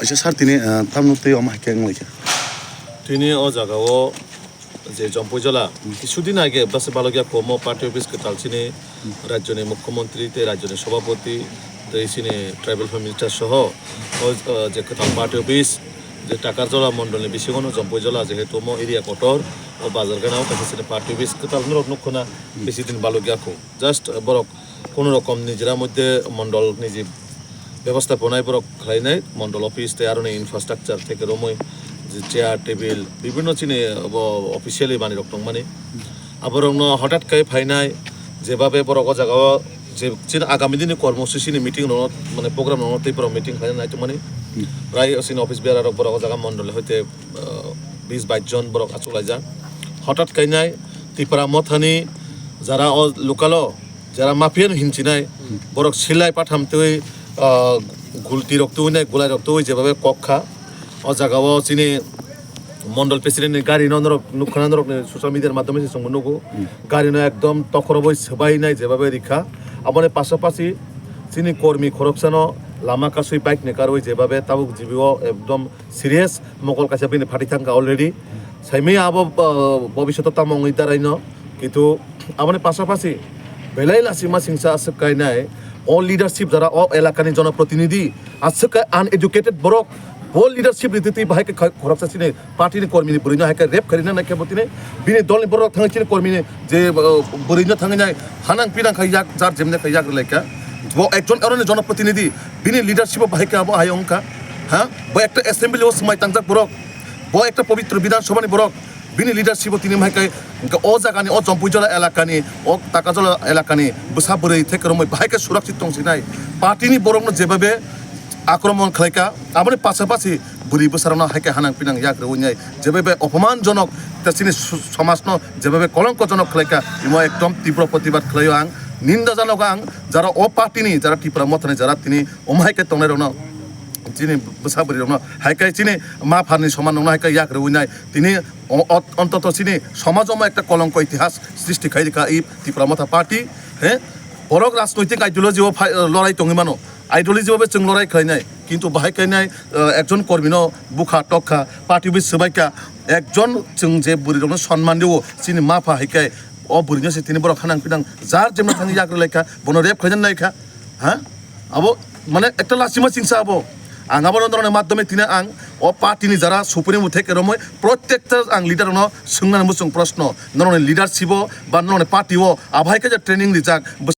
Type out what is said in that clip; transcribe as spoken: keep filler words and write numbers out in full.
Sir, tini, ah, tamno twi omo hai khe wng lai kha? Tini o jaga o je Jompuijala, kisu din age bwsa balokya komo party office kwtal chini rajyoni mukhyamantri tei rajyoni sabhapati tei chini tribal affairs minister soho o, ah, je kwtal party office je Takarjala mondolni bisingo no Jompuijala jehetu omo area kotor o bazar gana o kaisa chini party office kwtal norok nukho na bisi din balokya kho. Just borok kono rokom nijera moddhe mondol niji bebosthaponai borok khlainai, mondol office tei aroni infrastructure theke romwi je chair, table, bibhinno chini bo officially manwi rok tongmani. Aborokno hothat khai phainai, jebabe borok o jaga o je chini agami dini kormosuchi ni meeting rok, mane program rok tei borok meeting khlaina naitongmani. Prai chini office bearer rok borok o jaga mondol hoite, ah, bis bais jon borok achuk laijak. Hothat khainai Tipra Mothani jara o local o jara mafia no hinchinai, borok silai patham twi, ah, gulti rok twi nai, gulai rok twi jebabe kok kha. O jaga o chini mondol president ni gari no norok nukha na, norok ni social media ni madhyome se chwngbo nugo. Gari no ekdom tokhoroboi swbai nai jebabe rikha. Aboni pasapasi chini kormi khoroksano lama kasui bike ni karwi jebabe tabuk G B o ekdom serious mokol kaisa bini phatwi thangkha already. Saimaya abo, uh, bobishoto tamo wngwi daraino, kintu aboni pasapasi belai lachima singsa aswk kainai o leadership jara o elakani jonoprotinidhi aswk kai uneducated borok bo leadership ni twi bahai khe khoroksa chini party ni kormi ni bwrwi no hai khe rape khairina nai khe bo tini bini dol ni borok thangwi chini kormi ni je, uh, bwrwi no thangwi nai hanang pinang khai yak jar jemne khai yak rwlai kha. Bo ekjon aroni jonoprotinidhi, bini leadership o bahai khe abo hai wngkha. Ha, bo ekta assembly o swmai tangjak borok, bo ekta pobitro Bidhan Sabha ni borok, bini leadership o tini bahai khe o jagani o Jompuijala elakani o Takarjala elakani bwsa bwrwi theke romwi bahai khe surakshit tongsinai. Party ni borokno jebabe akromon khlaikha, aboni pasapasi bwrwi bwsarokno hai khe hanang pinang yak rwui nai, jebabe opomanjonok tei chini su-, somajno jebabe kolongkojonok khlaikha, imo ekdom tibro protibad khlaio ang, ninda janogo ang, jara o party ni, jara Tipra Mothani, jara tini omo hai khe tongnairokno, chini bwsa bwrwirokno hai khe chini ma pharni soman nokno hai khe yak rwui nai, tini o-, o-, ontoto chini somaj omo ekta kolongko itihas srishti khai rikha i Tipra Motha party, he, borok rajnoitik ideology o phai, lorai tongwi mano. Ideology o be chwng lorai khlainai, kintu bahai khainai, uh, ekjon kormino bukha tokha, party office swbaikha, ekjon chwng je bwrwirokno sonman rio, chini mapha hai khe o bwrwino se tini borok hanang pinang jar jemno thangwi yak rwlaikha, bono rape khlaina naikha, ha? Abo mane ekta lachima singsa abo. Ang abo norokni madhyome tini ang o party ni jara supremo theke romwi protekta ang leader no swngnani muchung proshno, norokni leadership o ba norokni party o abo hai khe je training rijak,